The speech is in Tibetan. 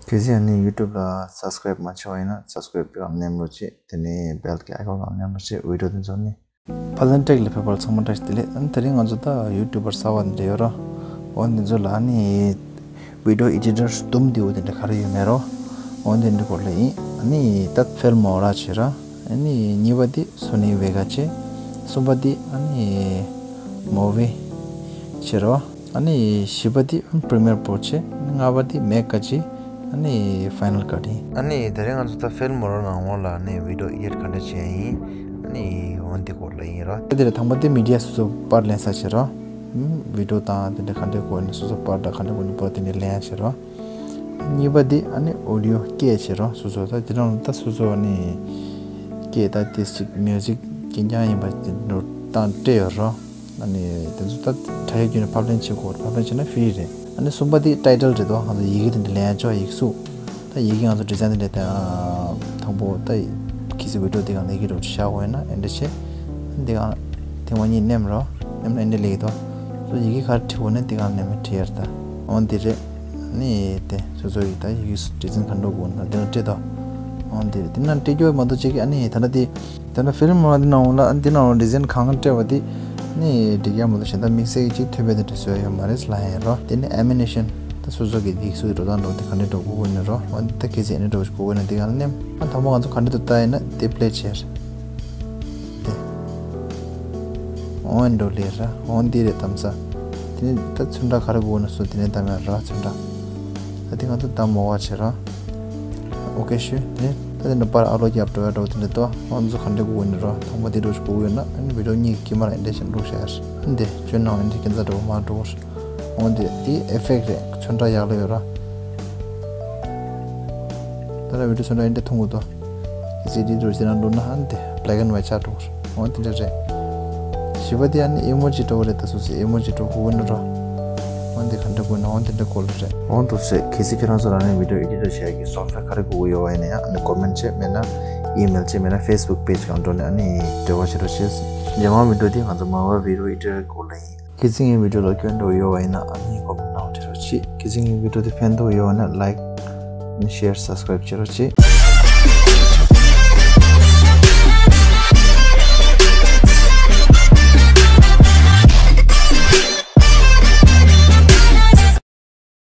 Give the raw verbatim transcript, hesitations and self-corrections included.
གལ་སྲིད་ཨ་ནི་YouTube་ལ་subscribe་མ་བྱས་པ་ཡིན་ན་subscribe་གང་མནན་རོགས་བྱེད། དེ་ནས་bell་གི་icon་གང་མནན་རོགས་བྱེད། video་དེ་ཚོ་ནི་ཕ་ལན་ཊེག་ལ་ཕེབས་པར་ཚང་མ་བཀྲ་ཤིས་བདེ་ལེགས། ཨ་ནི་དེ་རིང་ང་ཚོ་ད་YouTuber་གསར་པ་འདི་འདྲ་ཡོད་ར། འོ་འདི་ཚོ་ལ་ཨ་ནི་video editor་དུམ་འདི་འོ་དེ་འདྲ་ག་རེ་ཡོད་མེད་རོ། འོ་དེ་འདྲ་སྐོར་ལ་ཡིན། ཨ་ནི་ད་Filmora་བྱེད་ར། ཨ་ནི་གཉིས་པ་འདི་Sony Vegas་བྱེད། གསུམ་པ་འདི་ཨ་ནི་Movavi་བྱེད་རོ། ཨ་ནི་བཞི་པ་འདི་Premiere Pro་བྱེད། ལྔ་པ་འདི་Mac་ག་བྱེད། ཨ་ནི་Final Cut་ཡིན། ཨ་ནི་དེ་རིང་ང་ཚོ་ད་Filmora་ནང་ལོགས་ལ་ཨ་ནི་video edit་ག་འདྲ་བྱེད་ཡིན། ཨ་ནི་འོ་འདི་སྐོར་ལ་ཡིན་རོ། དེ་དེ་རེད། དང་པོ་འདི་media་སོ་སོ་པར་ལེན་ས་བྱེད་རོ། video་དང་དེ་འདྲ་ག་འདྲ་དགོས་ནི་སོ་སོ་པར་དང་ག་འདྲ་དགོས་ནི་པར་དེ་འདྲ་ལེན་ཡ་བྱེད་རོ། གཉིས་པ་འདི་ཨ་ནི་audio་སྐད་བྱེད་རོ། སོ་སོ་ད་དེ་རང་ད་སོ་སོ་ཨ་ནི་སྐད་ད་དེ་ཅིག་music་རྐྱང་རྐྱང་ཡིན་པ་དེ་འགྲོ་སྟངས་སྤྲད་ཡོད་རོ། ཨ་ནི་དེ་ཚོ་ད་དྲ་རྒྱ་བརྒྱུད་ནས་ཕབ་ལེན་བྱེད་དགོས། ཕབ་ལེན་བྱེད་ན་free་རེད། ཨ་ནི་གསུམ་པ་དེ་title་རེད་དོ། ང་ཚོ་ཡི་གེ་དེ་འདྲ་ལེན་ཡ་ཆོག་ཡིག་གཟུགས། ད་ཡི་གེ་ང་ཚོ་design་དེ་འདྲ་དང་དང་པོ་ད་གལ་སྲིད་video་དེ་གང་ལས་ཀྱི་རོ་བཞག་དགོས་ན་ཨེ་འདྲ་བྱེད། འདི་གང་ཐེངས་མ་གཉིས་མནན་རོ། མནན་ན་ཨེ་འདྲ་ལས་ཀྱི་དོ། སོ་ཡི་གེ་ག་རེ་བྲིས་དགོས་ན་འདི་གང་མནན་མི་བྲིས་ཡར་ད། འོ་འདི་རེད། ནི་དེ་སོ་སོ་ཡི་ད་ཡིག་གཟུགས་design་ག་འགྲོ་དགོས་ན་དེ་ལ་སྤྲད་དོ། འོ་འདི་རེད། དེ་ན་སྤྲད་རྒྱུ་མ་གཏོགས་ཅིག་ཨ་ནི་ད་ལྟ་དེ། དེ་ནས་Filmora་འདི་ནང་ལ་འདི་ནང་ལ་design་གང་ག་སྤྲད་པ་དེ་ནི་འགྲིག་ཡ་མ་གཏོགས་གཞན་དག་དམིགས་བསལ་གྱི་ཅིག་ཐོད་པ་དེ་འདྲ་བཟོ་ཡ་ཡོད་མ་རེད་ལབ་ཡ་ཡིན་རོ། དེ་ནི་animation་ད་སོ་སོ་གི་ཡིག་གཟུགས་འགྲོ་སྟངས་འགྲོ་དེ་ག་འདྲ་འགྲོ་དགོས་ཀྱི་ཡོད་ན་རོ། འོ་འདི་ད་གལ་སྲིད་ཨེ་འདྲ་འགྲོ་དགོས་ཀྱི་ཡོད་ན་འདི་གང་ལ་མནན། ཨ་དང་པོ་ང་ཚོ་ག་འདྲ་འདུག་ལྟ་ཡིན་ན་དེ་play་བྱས་དེ། འོ་འདྲ་ལས་ར། འོ་འདི་རེད་གཏམ་ས། དེ་ནི་ད་ཚོན་ཁྲ་ག་རེ་དགོས་ན་སོ་དེ་ནས་གཏམ་ཡ་ར་ཚོན་ཁྲ། ད་དེ་ང་ཚོ་ད་མོ་བ་བྱེད་ར། ཨོ་ཁེ་ཞུ། དེ་ནས་ད་དེ་འདྲ་པར་ཨ་ལོ་རྒྱབ་འགྲོ་ཡ་འགྲོ་དེ་འདྲ་དོ། ང་ཚོ་ག་འདྲ་དགོས་ནི་ར། དང་པོ་དེ་འགྲོ་དགོས་ཡོད་ན་ཨ་ནི་video་གཉིས་ཀྱི་མར་ཨེ་འདྲ་ཞིག་འགྲོ་བྱ་ཡ་ར། འདི་ཁྱོད་ནང་ཨེ་འདྲ་ཁྱེད་ཚ་འགྲོ་མ་འགྲོ་ར། འོ་འདི་དེ་effect་རེད། ཚོན་ཁྲ་ཡག་ལོས་ཡོད་ར། ད་ལྟ་video་ཚོན་ཁྲ་ཨེ་འདྲ་མཐོང་གི་འདུག་གལ་སྲིད་འདི་འགྲོ་ཞེ་ན་འགྲོ་ན་ཨ་ནི་དེ་black and white་ཆགས་འགྲོ་གི་རེད། འོ་དེ་འདྲ་རེད། བཞི་པ་དེ་ཨ་ནི་emoji་འདྲ་བོ་རེད། ད་སོ་སོའི་emoji་འདྲ་བོ་དགོས་ན་ར། འོ་འདི་ག་འདྲ་དགོས་ན་འོ་དེ་འདྲ་དགོས་ལ་རེད། འོ་འདུག་སེ་གལ་སྲིད་ཁྱེད་རང་ཚོ་ལ་ནི་video editor་བྱེད་ཡག་གི་software་ག་རེ་དགོས་ཀྱི་ཡོད་པ་ཡིན་ན་ཡང་ཨ་ནི་comment་བྱེད། མེད་ན་email་བྱེད། མེད་ན་Facebook་page་སྒང་འགྲོ་ནས་ཨ་ནི་འབྲེལ་བ་བྱེད་རོགས་བྱེད། རྗེས་མ་video་དེ་ང་ཚོ་མ་བ་video editor་སྐོར་ལ་ཡིན། གལ་སྲིད་ངའི་video་ལ་སྐྱོན་འདྲ་བོ་ཡོད་པ་ཡིན་ན་ཨ་ནི་comment་ནང་བྲིས་རོགས་གྱིས། གལ་སྲིད་ངའི་video་དེ་ཕན་ཐོགས་ཡོད་པ་ན་like་ནི་share subscribe་བྱེད་རོགས་གྱིས།